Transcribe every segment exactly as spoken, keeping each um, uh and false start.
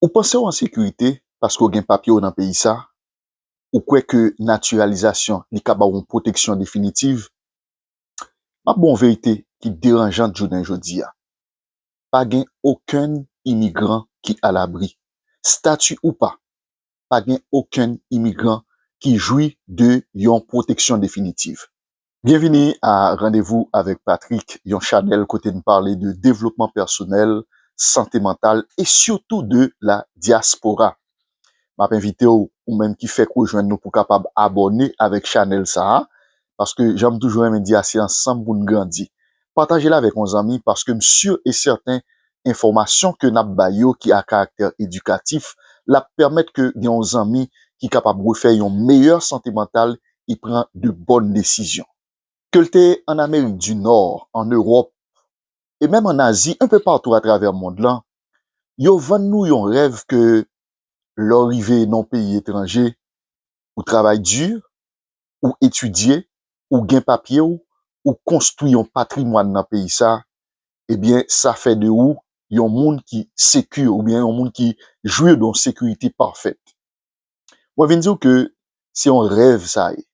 Ou panse w an sekirite paske w gen papye w nan peyi sa? Ou kwè ke natiralizasyon li ka ba w yon pwoteksyon definitiv? M ap ba w yon verite ki deranjan jounen jodi a. Pa gen okenn imigran ki alabri. Stati ou pa, pa gen okenn imigran ki jwi de yon pwoteksyon definitiv. Byenvini a Randevou avèk Patrick, yon chanèl kote n pale de devlopman pèsonèl, sante mantal e sitou de la dyaspora. M ap envite w, ou menm ki fèk rejwenn nou, pou kapab abòne avèk chanèl sa a, paske jan m toujou renmen di a, se ansanm pou n grandi. Pataje l avèk yon zanmi, paske m si e sèten enfòmasyon ke n ap bay yo ki a karaktè edikatif, l ap pèmèt ke gen yon zanmi ki kapab refè yon meyè sante mantal e pran de bòn desizyon. Ke l te an Amerik di Nò, an Ewòp, e menm an Azi, enpe patou atravè mond lan, yo vann nou yon rèv ke lè w rive nan yon peyi etranje, ou travay di, ou etidye, ou gen papye w, ou konstwi yon patrimwàn nan peyi sa, ebyen, sa fè de ou yon moun ki seki oubyen yon moun ki jwi de yon sekirite pafèt. Mwen vin di w ke se yon rèv sa ye.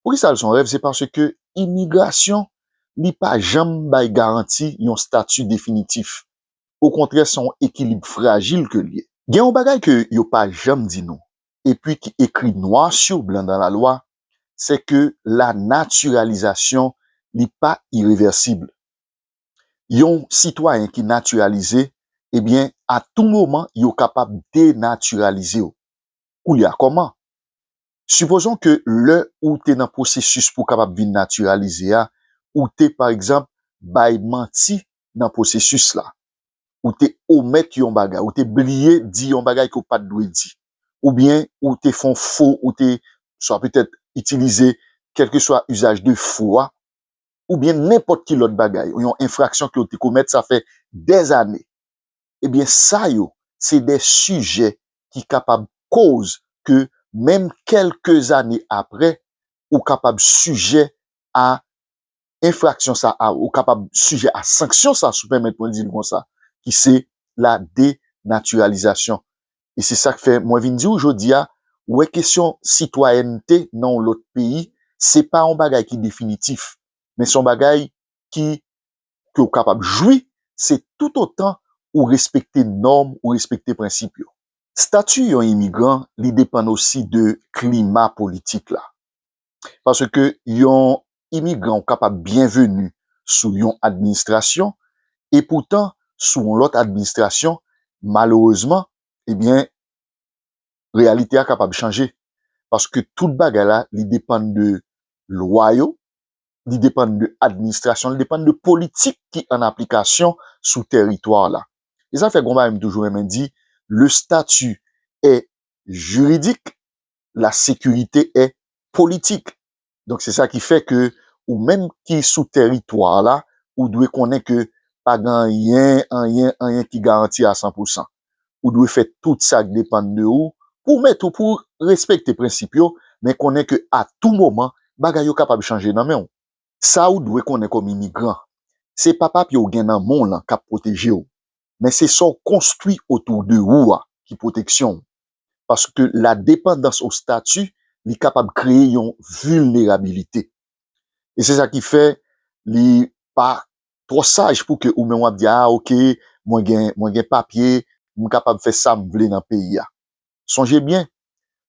Poukisa l se yon rèv? Se paske imigrasyon, li pa janm bay garanti yon stati definitif. Okontrè, se yon ekilib frajil ke l ye. Gen yon bagay ke yo pa janm di nou, epi ki ekri nwa sou blan dan lalwa, se ke la natiralizasyon, li pa irevèsib. Yon sitwayen ki natiralize, ebyen, a tou moman, yo kapab denatiralize w. Koulye a, kòman? Sipozon ke lè ou te nan pwosesis pou w kapab vin natiralize a, ou te, pa egzanp, bay manti nan pwosesis la. Ou te omèt yon bagay, ou te bliye di yon bagay ke w pa t dwe di. Oubyen ou te fè yon fo, ou te swa petèt itilize kèlkeswa izaj de fo a, oubyen nenpòt ki lòt bagay, yon enfraksyon ke w te komèt, sa fè dèzane. Ebyen, sa yo, se de sijè ki kapab koz ke menm kèlke zane apre, ou kapab sijè a enfraksyon sa a, ou kapab sijè a sanksyon sa, si w pèmèt mwen di l konsa, ki se la denatiralizasyon. E se sa k fè mwen vin di w jodi a, ou wè kesyon sitwayènte nan yon lòt peyi, se pa yon bagay ki definitif, men se yon bagay ki, ke w kapab jwi, se toutotan ou respekte nòm, ou respekte prensip yo. Stati yon imigran, li depann osi de klima politik la. Paske yon imigran ou kapab byenveni sou yon administrasyon, e poutan, sou yon lòt administrasyon, malerezman, ebyen, reyalite a kapab chanje. Paske tout bagay la, li depann de lwa yo, li depann de administrasyon, li depann de politik ki an aplikasyon sou teritwa la. E sa fè gon bagay m toujou renmen di, le statut est juridique, la sécurité est politique. Donk, se sa ki fè ke ou menm ki sou teritwa la, ou dwe konnen ke pa gen anyen, anyen, anyen ki garanti a san pou san. Ou dwe fè tout sa k depann de ou, pou w mete w, pou w respekte prensip yo, men konnen ke a tou moman, bagay yo kapab chanje nan men w. Sa ou dwe konnen kòm imigran, se pa papye w gen nan men w lan k ap pwoteje w, men se sa w konstwi otou de ou a ki pwoteksyon w. Paske la dépendance au statut, li kapab kreye yon vilnerabilite. E se sa ki fè li pa twò saj pou ke ou menm w ap di, "Ah, oke, mwen gen, mwen gen papye, m kapab fè sa m vle nan peyi a." Sonje byen,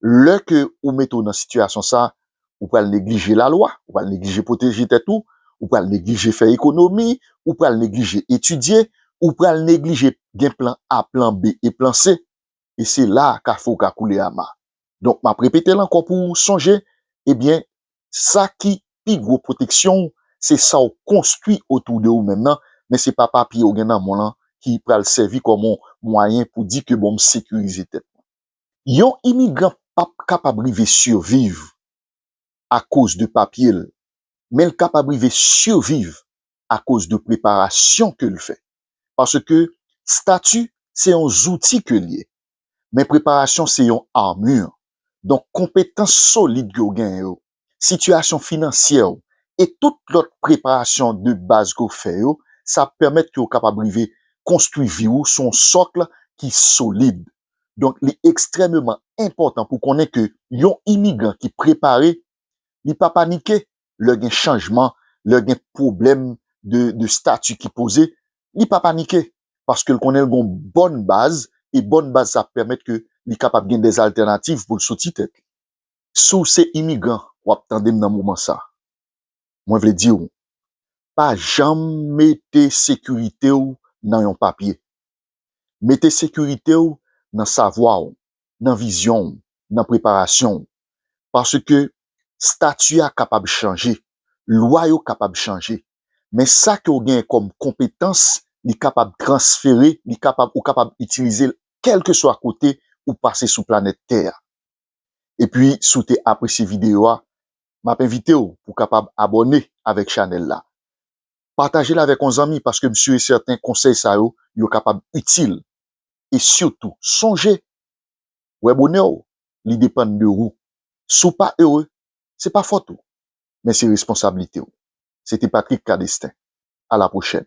lè ke ou mete w nan sitiyasyon sa, ou pral neglije lalwa, ou pral neglije pwoteje tèt ou, ou pral neglije fè ekonomi, ou pral neglije etidye, ou pral neglije gen plan A, plan B e plan C. E se la a kafou ka koule ama. Donk, m ap repete l ankò pou w sonje, ebyen, sa ki pi gwo pwoteksyon w, se sa w konstwi otou de ou menm nan, men se pa papye w gen nan men w lan ki pral sèvi kòm yon mwayen pou di ke, bon, m sekirize tèt mwen. Yon imigran p ap kapab rive siviv akoz de papye l, men l kapab rive siviv akoz de preparasyon ke l fè. Paske stati, se yon zouti ke l ye, men preparasyon se yon armure. Donk, konpetans solid ke w genyen yo, sitiyasyon finansyè w, e tout lòt preparasyon de baz ke w fè yo, sa ap pèmèt ke w kapab rive konstwi vi w sou yon sòk ki solid. Donk, li ekstrèmeman enpòtan pou konnen ke yon imigran ki prepare, li pa panike lè gen chanjman, lè gen pwoblèm de, de stati ki poze, li pa panike, paske l konnen l gon bòn baz, e bòn baz sa ap pèmèt ke li kapab gen dèzaltènativ pou l soti tèt li. Si w se imigran w ap tande m nan moman sa, mwen vle di w, pa janm mete sekirite w nan yon papye. Mete sekirite w nan savwa w, nan vizyon w, nan preparasyon w. Paske stati a kapab chanje, lwa yo kapab chanje. Men sa ke w genyen kòm konpetans, li kapab transfere, li kapab, ou kapab itilize l kèlkeswa kote ou pase sou planèt tè a. Epi, si w te apresye videyo a, m ap envite w pou w kapab abòne avèk chanèl la. Pataje l avèk yon zanmi, paske m si e sèten konsèy sa yo, yo kapab itil. E sitou, sonje, wè bonè w, li depann de ou. Si w pa ere, se pa fòt ou, men se responsablite w. Se te Patrick Cadestin. A la pwochèn.